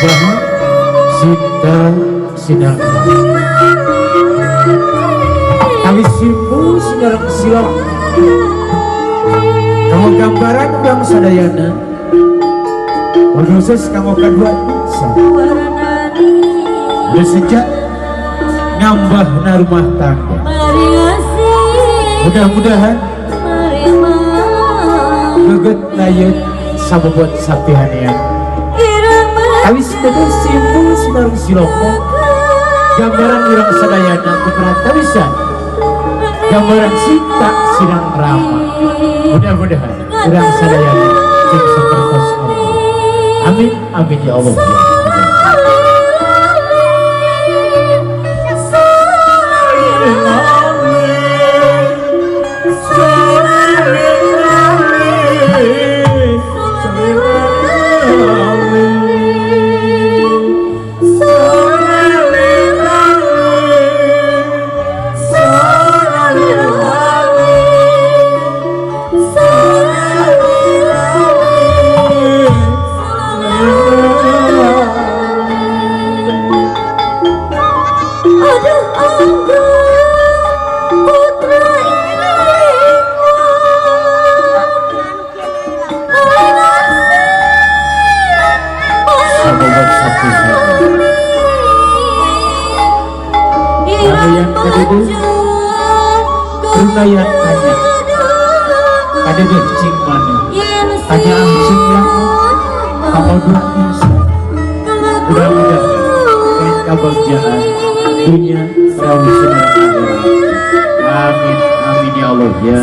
Ngambahan Sinta sinareng Rama. Kawis simbu sinareng silok. Kanggo gambaran urang sadayana, khusus kanggo kadua insan udah sejak ngambahna rumah tangga, mudah-mudahan geget layut sabobot sapihanean. Kawis dedeh simbu sinareng siloko, gambaran urang sadayana keperantawisan gambaran Sinta sinareng Rama, mudah-mudahan urang sadayana cing sapertos Allah. Amin amin ya Allah ya. Aduh angga putra Sabobot sapihanean. Anu yang kadede runayan tanya kadede cing mana tanya cing lamun kanggo dua insan, mudah-mudahan kain kabagjaan dunia rawuh sinareng akhirat. Amin amin ya Allah ya.